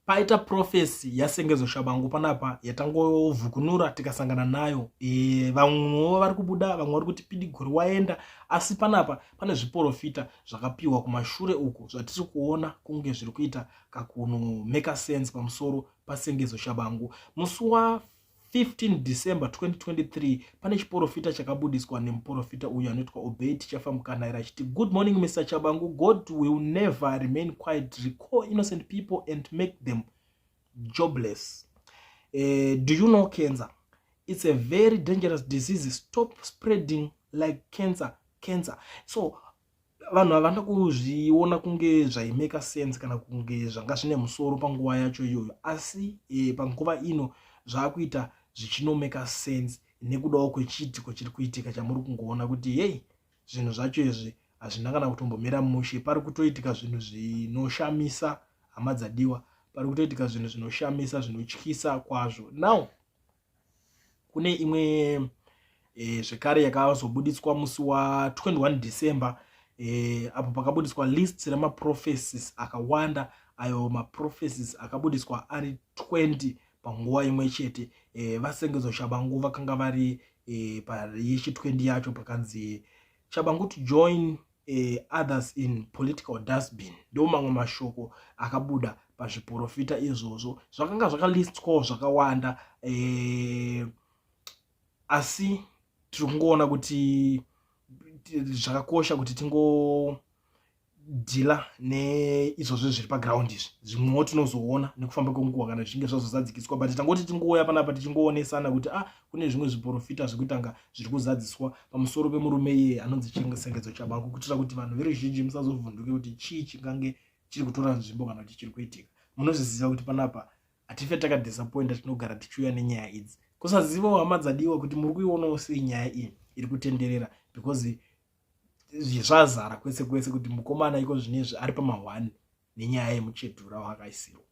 Paita prophecy yaSengezo Shabangu panapa yatangovhukunura tikasangana nayo. Vamwewo vari kubuda, vamwe vari kuti pidigori waenda, asi panapa pane zviprofita zvakapiwa kumashure uku zvatiri kuona kunge zviri kuita kakuno make sense pamusoro paSengezo Shabangu. Musi wa 15 December 2023 pane chiprofita chakabudiswa nemuprofita uyu anoitwa Obey Tichafa Mukanaira achiti, "Good morning, Mr Chabangu. God will never remain quiet. Recall innocent people and make them jobless. Do you know cancer? It's a very dangerous disease. Stop spreading like cancer, cancer." So vanhu havana kuzviona kunge zvaimeka sense kana kunge zvanga zvine musoro panguva yacho iyoyo, asi panguva ino zvaakuita zvichinomeka sense nekudawo kwechiitiko chiri kuitika chamuri kungoona kuti hei, zvinhu zvacho izvi hazvina kana kutombomira mushe. Pari kutoitika zvinhu zvinoshamisa, hama dzadiwa. Pari kutoitika zvinhu zvinoshamisa, zvinotyisa kwazvo. Now kune imwe zvekare yakazobudiswa musi wa21 December, apo pakabudiswa list remaprophecies akawanda, ayo maprophecies akabudiswa ari 20 panguva imwe chete. VaSengezo Shabangu vakanga vari payechi 20 yacho. Pakanzi "Chabangu to join others in political dustbin". Ndo mamwe mashoko akabuda pazviprofita izvozvo zvakanga zvakalistwawo zvakawanda, asi tiri kungoona kuti zvakakosha kuti tingodeala neizvozvo zviri paground izvi. Zvimwewo tinozoona nekufamba kwenguva kana zvichinge zvazozadzikiswa, but tangoti tingouya panapa tichingoonesana kuti ah, kune zvimwe zviprofita zvekutanga zviri kuzadziswa pamusoro pemurume iye anonzi Sengezo Chabangu, kuitira kuti vanhu veruzhinji musazovhunduke kuti chii chingange chiri kutora nzvimbo kana kuti chiri kuitika. Munozviziva kuti panapa hatife takadisappointa, tinogara tichiuya nenyaya idzi. Kusazivawo, hama dzadiwa, kuti muri kuionawo sei nyaya iyi iri kutenderera, because zvazara kwese kwese kuti mukomana iko zvinezvi ari pama1 nenyaya yemuchedhura waakaisirwa.